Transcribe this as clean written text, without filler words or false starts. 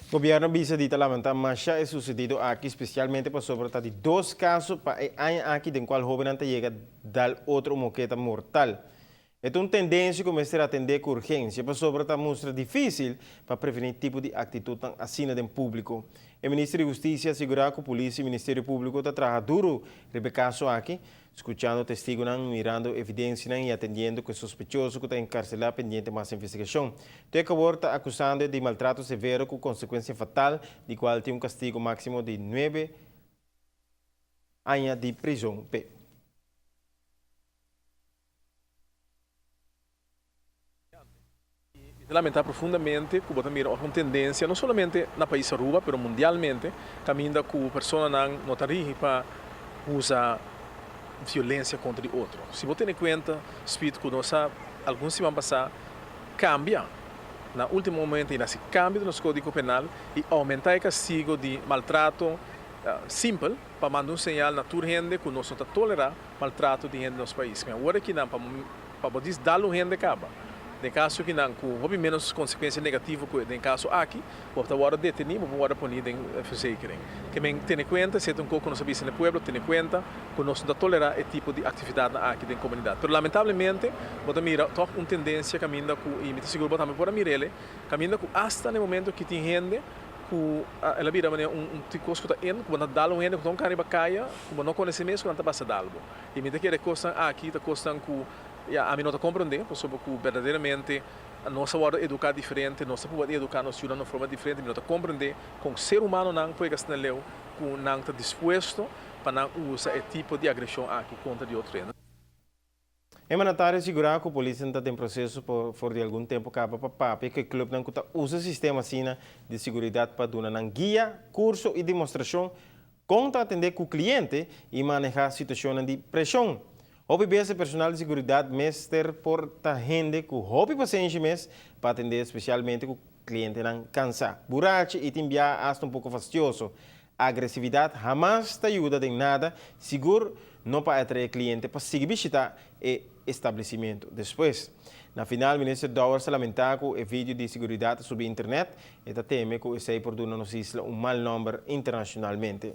Gobierno a bisa di ta lamenta masha e sucedido aki, specialmente pasobra ta di dos caso pa e aña aki den cual hobennan ta yega dal otro un moketa mortal. E ta un tendencia cu mester atende cu urgencia pasobra ta mustra dificil pa preveni tipo di actitudnan asina den publico. E Minister di Husticia a sigura cu Polis y Ministerio Publico ta traha duro riba e caso aki, Skuchando testigunan, mirando evidensianan i atendiendo ku e sospechoso ku ta enkarselá pendiente mas investigashon. Te awor ta akusando e di maltrato severo ku konsekuensia fatal, di kual tin un kastigu máksimo di nuebe aña di prizon p'e. Mi ta lamenta profundamente cu bo ta mira un tendencia no solamente na pais Aruba pero mundialmente caminda cu personanan no ta rigi pa usa violencia contra di otro. Si bo tene cuenta Speed cu nos a algun siman pasa cambia na ultimo momento y naci cambio di nos codigo penal y aumenta e castigo di maltrato simpel pa manda un señal na tur hende cu nos no ta tolera maltrato di hende nos pais. Mi awor aki nan pa pa bo dis dal un hende kaba. Den kaso ki nan ku hopi menos konsekuensia negativo ku den kaso aki, bo ta wòrdu detení, bo por wòrdu poni den verzekering. Ke men tene kuenta, esei ta un kos ku nos a bisa na e pueblo, tene kuenta ku nos no ta tolerá e tipo di aktividatnan aki den komunidat. Pero lamentablemente bo ta mira tòg un tendensia kaminda ku, i mi ta sigur bo tambe por a mir'el, kaminda ku asta na e momento ki tin hende ku el a bira manera un kos ku ta in, ku bo ta dal un hende ku ta un kara riba kaya ku bo no konosé mes ku nan ta pasa dal bo. I mi ta kere kosnan aki ta kosnan ku ya ami no ta komprondé pasobra ku berdaderamente nos a wòrdu eduká diferente, nos ta proba di eduká nos yunan na un forma diferente. Mi no ta komprondé kon ser humanonan por yega asina leu ku nan ta dispuesto pa nan usa e tipo di agreshon aki kontra di otro hende. E mandatario a sigurá ku polisnan ta den proseso for di algun tempu kaba pa papia ku e klupnan ku ta usa sistema asina di siguridat pa duna nan guia, kurso i demostrashon kon ta atendé ku kliente i manehá situashonnan di preshon. Hopi bes e personal di siguridat mester por ta hende ku hopi pasenshi mes pa atendé spesialmente ku klientenan kansá, burachi i tin biaha asta un poko fastioso. Agresividat hamas ta yuda den nada, sigur no pa atraé kliente pa sigui bishitá e establesimentu despues. Na final Minister Dowers a lamentá ku e video di siguridat a subi internet. E ta teme ku esei por duna nos isla un mal nòmber internashonalmente.